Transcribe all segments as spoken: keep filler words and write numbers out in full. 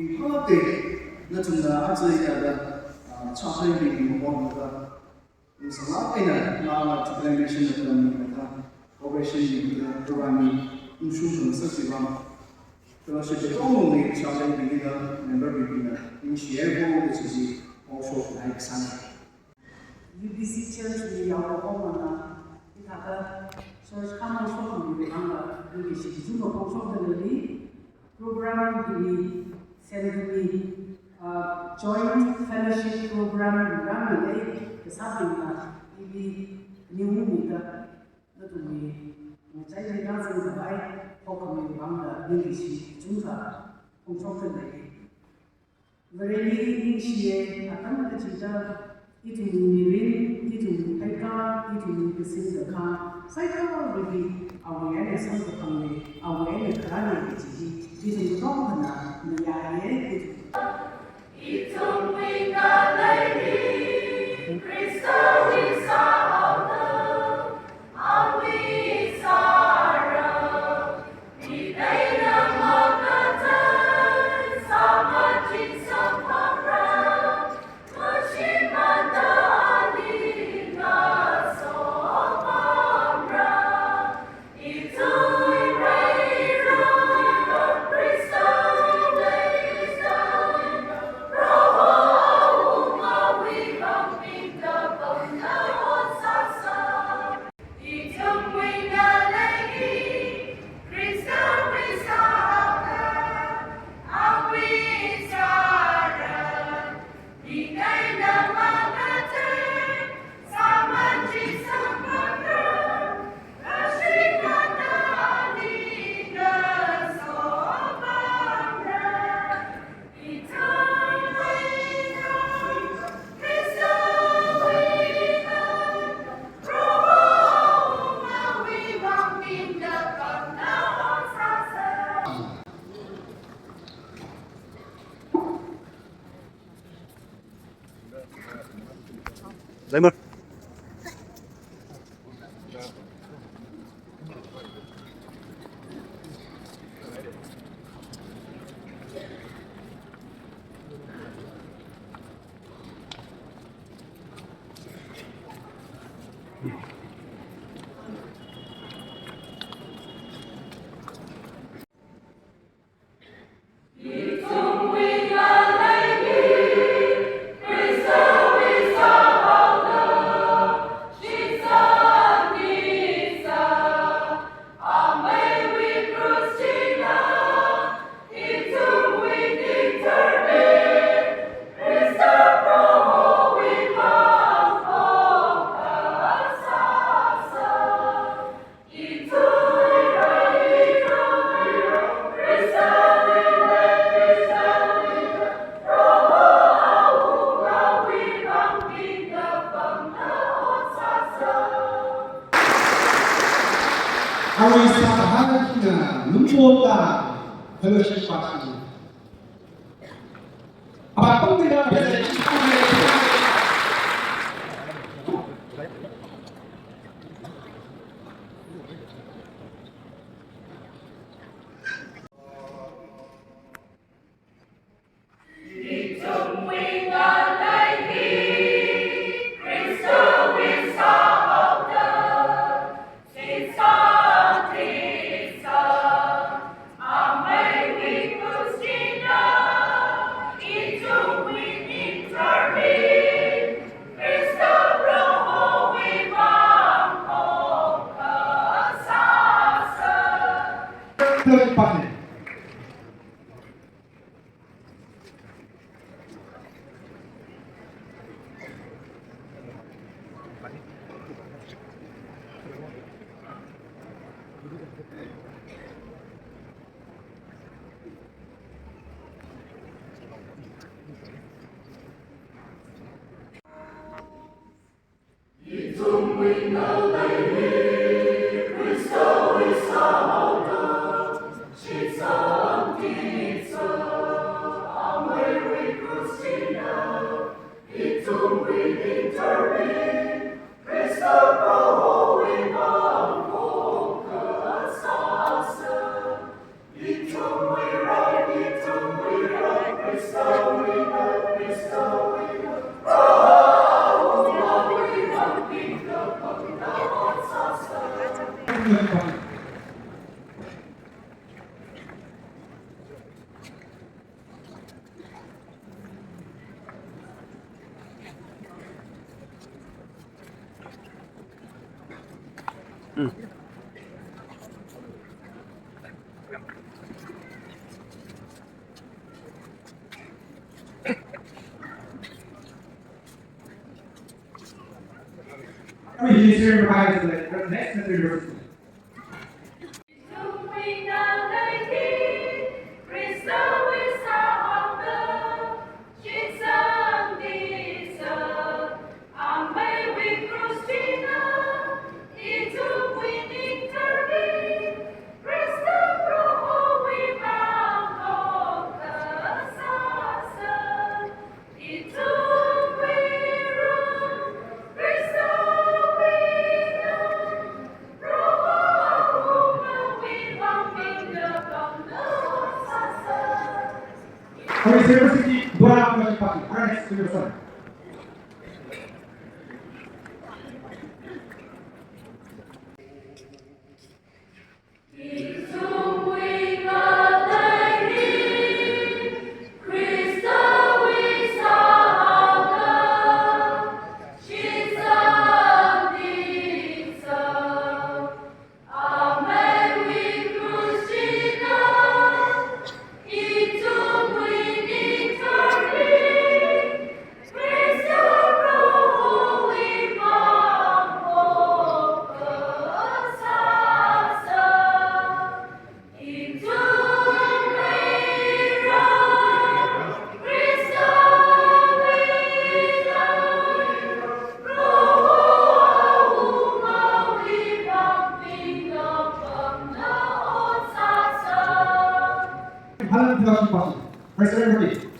Phālākte, nathumna aja hithāda, ah, chānglānbing mapamda, ningsanglāk eina ngala declamation na tammi kathā, cooperation ni kathā, program ni ungshung sāngasak chiwui vang, fellowship katongli chānglānbingna, member bingna ningshiya ko kaji chi phongshoklāk eina sāna. U B C Church li yaokahomana, hithāda church khāmang shokkhamiwui vangla, ningkashi kachungkha phongshokda leili, program hili semkhami, ah, joint fellowship program ramli kasābingna, ili ningungmida, nathumwui ngachaili rāzangkhavai, phokkhamiwui vangla, ningkashi kachungkha phongshokda leili. Vareli ningshiya, atam kachida, ithumwui mirin, ithumwui pheikar, ithumwui kasing kakha, saikorali awui eina samkaphangna, awui eina kharāna kaji hi, ithum katonga mayāya, ithum. Ithumwui ngalei hi, Khristawui sāhaoda, awui sāra, Zaimer. Awui sākahai hina Lumpoda fellowship pastor. Minister reminds the next minister. Our next speaker, sir. Helen Joshua, President.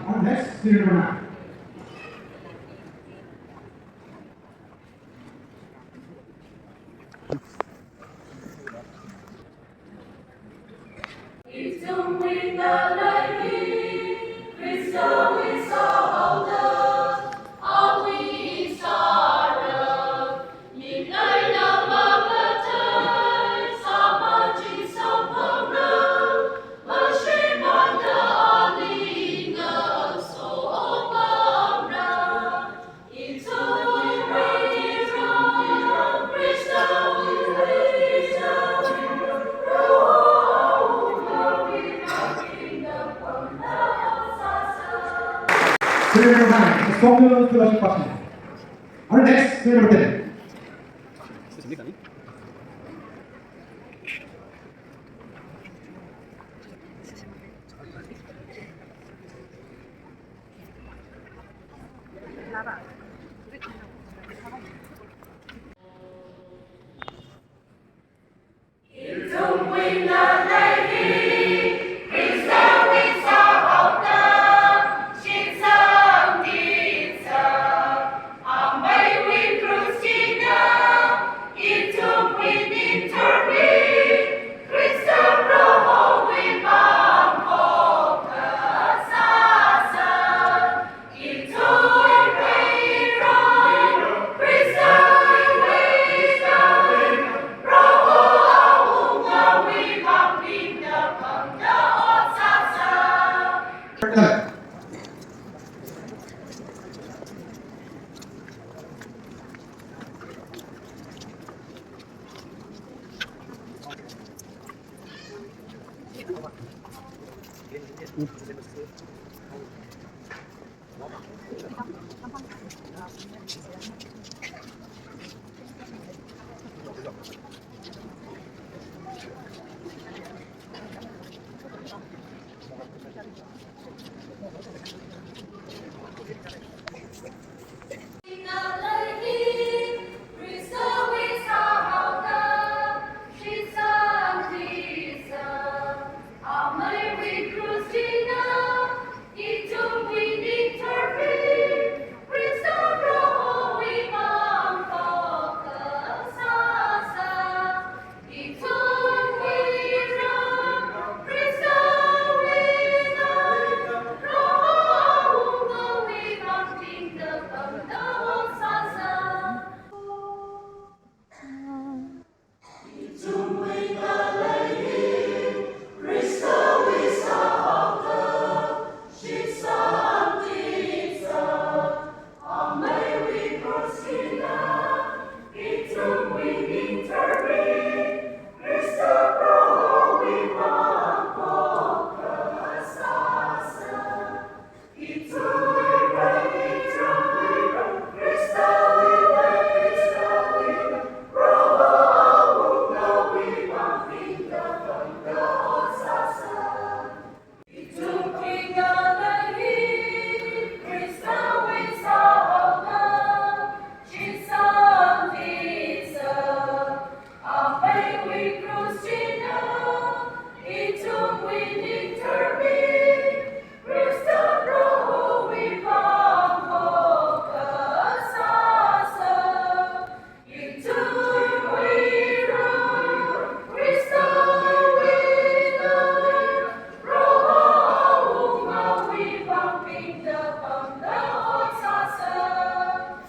Our next ceremony. Our next celebrity.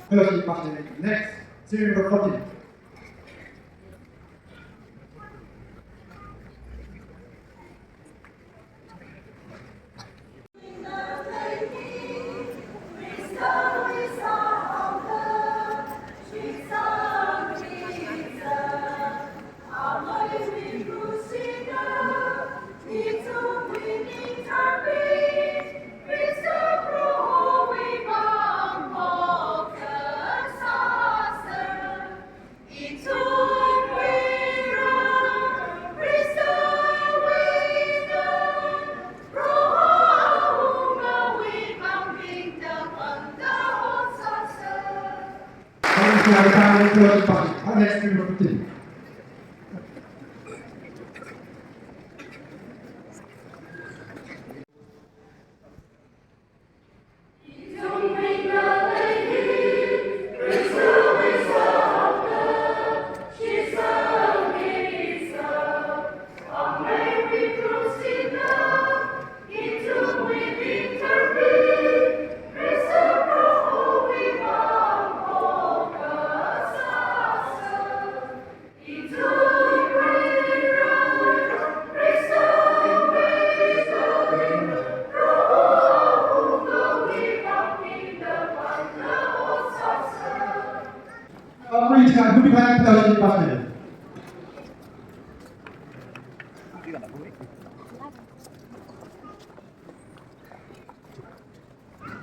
Fellowship Pastor, next, serial number fourteen. Next,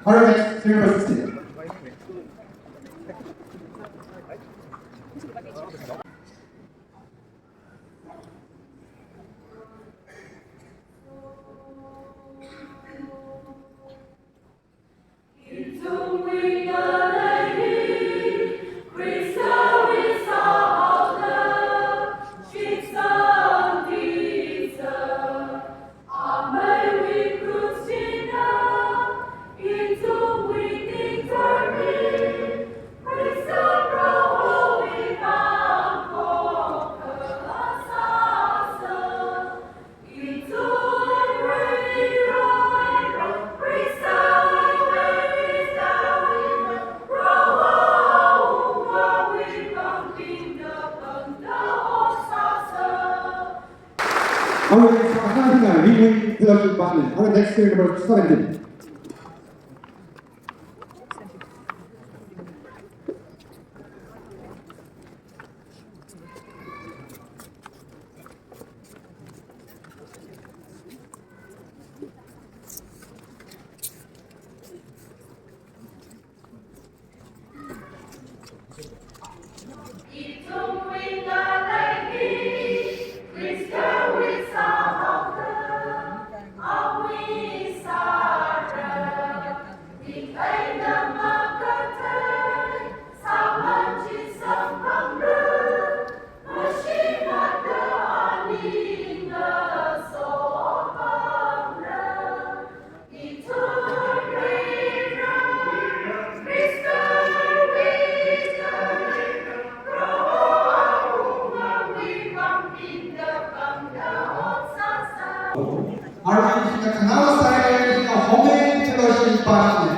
Alright, next, serial number sixteen. Our next, our next serial number seventeen. Army na khanaowa sāi, na homemade fellowship pāshina.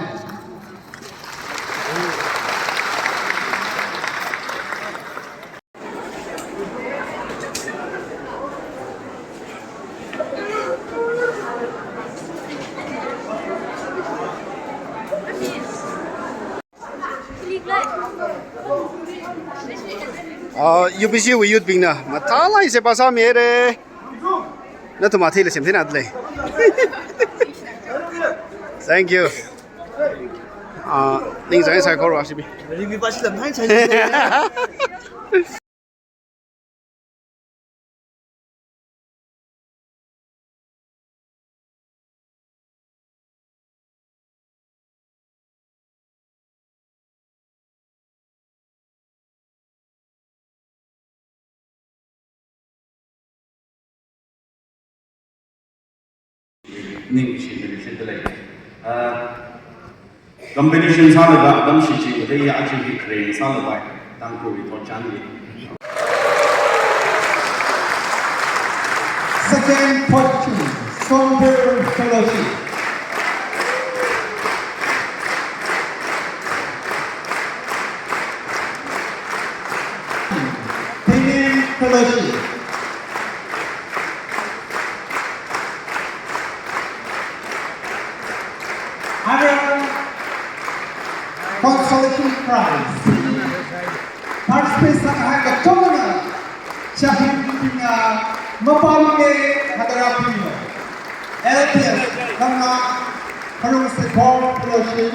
Ah, U P C wui youth bingna mathālāk eina seibā sāmira. Nathum athei lei semtheinadalei. Thank you. Ah, ningchāng sākhuira sibi. Ringmi pa silam nai chai. Ningshina ningshidalei. Ah, competition sālaga atam shichinda ya achi hi khareng sālapai. Tangkhulwui thotchanli. Second position, Songpir Fellowship. Payment Fellowship. Other consolation prize. Participate sākahai kachungkhana, chahim bingna mapālungli hatara pimyo. L P S, Gangla Kharung Seiphor Fellowship.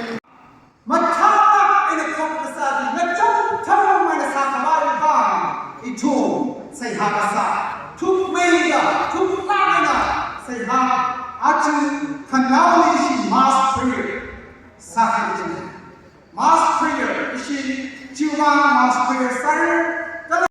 Mathālāk eina khokasā di ngachang thang eina sākhavai pa, ithum seihā kasā, thukmeida, thuklāk eina seihā, aja khanao